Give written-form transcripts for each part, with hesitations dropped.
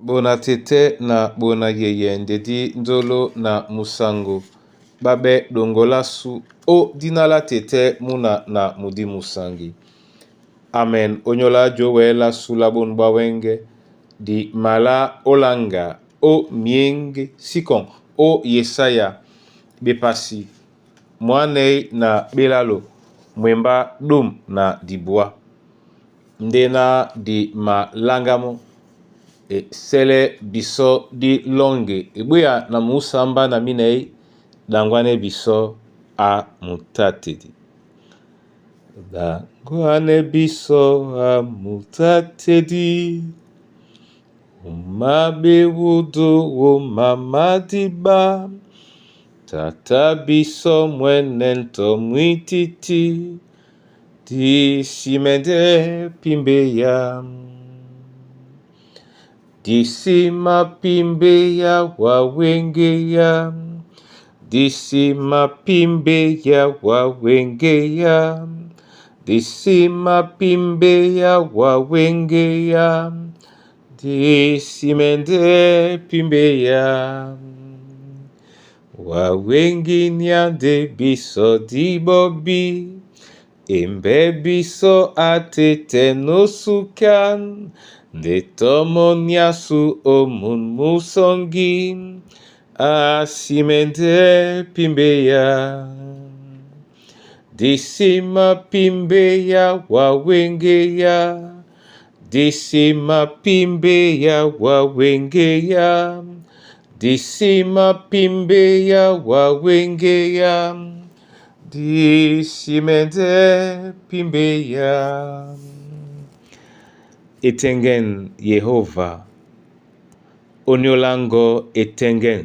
Bona tɛ́tɛ́ na bona yeyɛ ndedí nzolo na musango ɓá ɓɛ́ ɗoŋgo lásu ó dína lá tɛ́tɛ́ múna na mudí musangi. Amen Onyolá joówɛ̌ lásu lá bôn ɓá wɛ́ŋgɛ̄ di malá ólánga ó myěŋge síkɔŋ ó Yesaya bepasi mwánɛ́ na ɓelálo mwembá ɗôm na dibúá. Ndé ná di maláŋgámɔ́ e sɛ́lɛ́ bisɔ́ dí lɔ́ŋge e ɓwéya na muúsǎmbá na mínɛ̌ ɗaŋgwánɛ́ bisɔ́ á mutátedi. Ɗaŋgwánɛ́ bisɔ́ á mutátedi, Wúma ɓewúdu wúma madíɓá, Tata bisɔ́ mwɛ́nɛ́ tɔ mwítítí, Disimɛndɛ́ pímbéya. Disima pímbéya wa wéŋgéyá. Disima pímbéya wa wéŋgéyá. Disima pímbéya wa wéŋgéyá. Disimɛndɛ́ pímbéya. Wa wéŋginyá ndé bisɔ́ dí ɓɔ́bí. Embɛ́ bisɔ́ á tɛ́tɛ́ nó súkán. Ndé tɔ mɔ́ nyású ó mún musɔŋgí. Asimɛndɛ́ pímbéya. Disima pímbéya wa wéŋgéyá. Disima pímbéya wa wéŋgéyá. Disima pímbéya wa wéŋgéyá. Disimɛndɛ́ pímbéya. Etɛŋgɛn Yehova, ónyóláŋgɔ́ etɛŋgɛ̂n.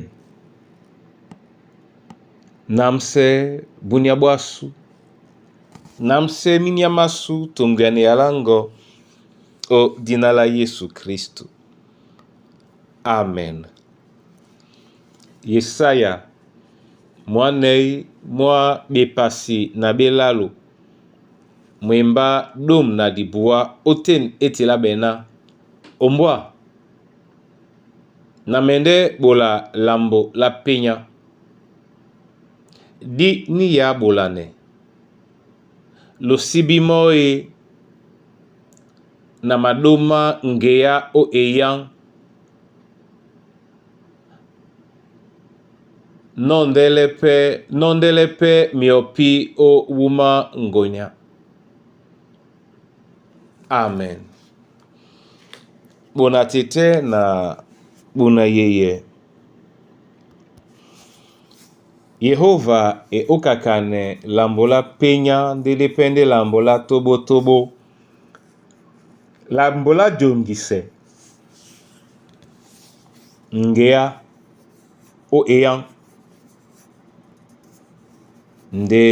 Námsɛ́ búnyá ɓwásù, námsɛ́ mínyá másū toŋgoanɛ yaláŋgɔ ó dína lá Yésù Kírísítò. Amen. Yesaya mwánɛ́ mwá ɓepasi na ɓelálo mwembá ɗôm na dibúá ótên é telá ɓɛ́ ná: Ombwá, na mɛndɛ́ ɓola lambo lá pényá. Dí níyā ɓolanɛ, losíbí mɔ́ e na maɗóma ŋgeá ó eyáŋ nɔ́ndɛ́lɛ́ pɛ́ myɔpí ó wúma ŋgonya. Amen. Ɓona tɛ́tɛ́ na ɓona yeyɛ, Yehova e ókakanɛ lambo lá pényá ndé dé pɛ́ndɛ́ lambo lá tóɓótóɓó. Lambo lá joŋgisɛ ŋgeá ó eyáŋ ndé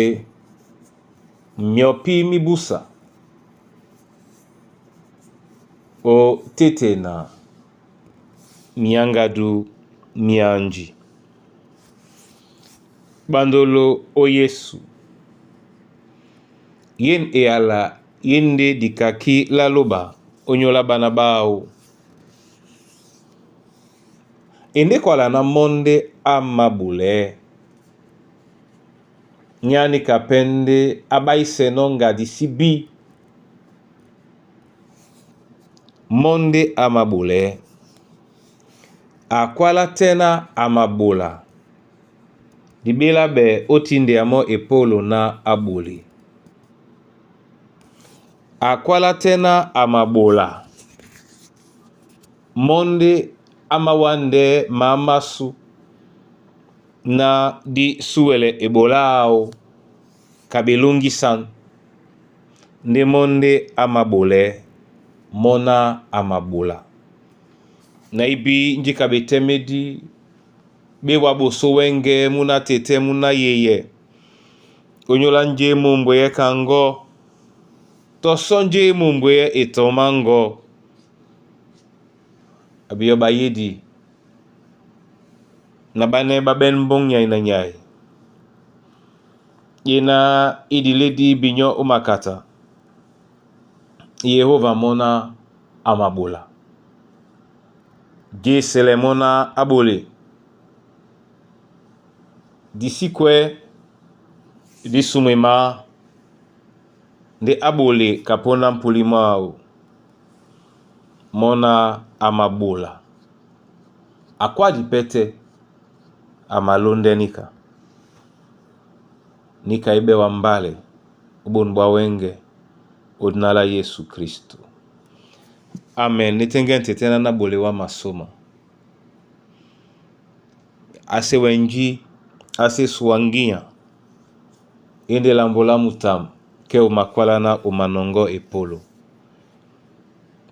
myɔpí mí búsa ó téte na miáŋgádú myánji. Ɓandolo ó Yésu, Yén eyala í ndé dikakí lá lóɓa ónyólá ɓána ɓáō. E ndé kwala ná mɔ́ ndé á māɓolɛɛ́, ní á níka pɛ́ ndé á ɓáísɛnɔ́ ŋgadi sí bí. Mɔ́ ndé á māɓolɛɛ́, A kwálá tɛ́ ná a maɓola, Diɓéláɓɛ ó tíndea mɔ́ epólo ná á ɓole. A kwálá tɛ́ ná a maɓola, Mɔ́ ndé á mawándɛɛ́ mǎ másū ná dí súwɛlɛ eɓoló áō ka ɓelóŋgísān. Ndé mɔ́ ndé á māɓolɛɛ́, mɔ́ ná a maɓola. Na íbí njíka ɓetɛ́mɛ́dí ɓé wá ɓosó wɛ́ŋgɛ̄ múná tɛ́tɛ́ múná yeyɛ. Ónyólá njé mōmbweyɛ́ ka ŋgɔ́, tɔ sɔ́ njé mōmbweyɛ́ e tɔ́ máŋgɔ̄. A biyɔ́ ɓá yédi na ɓánɛ́ ɓá ɓɛ́n mbóŋ nyay na nyay. E náh í dilédí binyɔ́ ó makata, Yehóva mɔ́ ná a maɓola. Gésɛlɛ mɔ́ ná á ɓole, di sí kwɛ́ dí súmwé má ndé á ɓole kapóndá mpúlí mwáō mɔ́ ná a maɓola, a kwádi pɛ́tɛ́, a malóndɛ́ níka. Níka í ɓɛ́ wambálɛ ó ɓon ɓwá wɛ́ŋgɛ̄ ó dina lá Yésu Kristo. Amen. Nétéŋgɛ́ tetɛ́ ná náɓolè wá masóma. Ase wɛnjí, ase suwaŋgínya, ende lambo lá mutam ke o makwála ná o manɔŋgɔ́ epolo.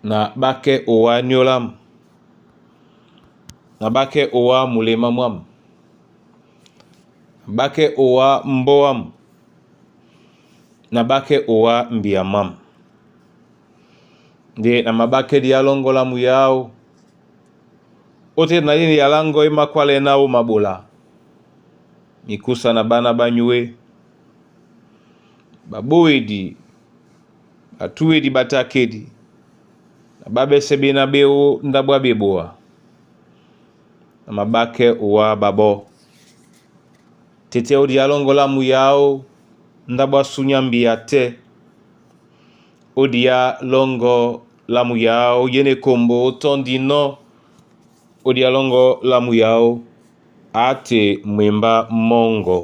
Na ɓákɛ́ owá nyólo ám, na ɓákɛ́ owá mulemá mwâm, ɓákɛ́ owá mbóa ám, na ɓákɛ́ owá mbia mwâm. Nde na maɓákɛ́ diá lɔ́ŋgɔ́ lá muyáō, ótên na dí ya láŋgɔ́ é mákwálɛ́ ná ó maɓola, mikúsa na ɓána ɓá nyúe, ɓaɓówedi, ɓatúedi ɓatakedi, na ɓáɓɛ́sɛ́ ɓéná ɓé ó ndáɓo á ɓeboa, na maɓákɛ́ owá ɓaɓɔ́. Tɛ́tɛ́ ó diá lɔ́ŋgɔ́ lá muyáó, ndáɓo á súnyá mbia tɛ́. Ó diá lɔ́ŋgɔ́ lá muyáó yé na ekombo ó tɔ́ndi nɔ́. Ó diá lɔ́ŋgɔ́ lá muyáó, á te mwembá mɔ́ŋgɔ.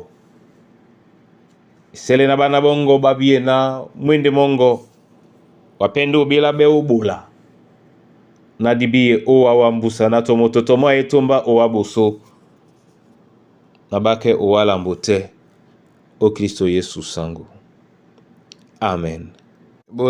Sɛlɛ na ɓána ɓɔ́ŋgɔ̄ ɓá bíye ná mwéndé mɔ́ŋgɔ, wa pɛ́ ndé ó ɓélá ɓɛ́ ó ɓola. Ná dí bíye ó wá wambusa na tɔ moto tɔ mɔ́ a etómbá ó wá ɓosó. Na ɓákɛ́ owá lambo tɛ́ ó Kristo Yesu saŋgó. Amen. Bona.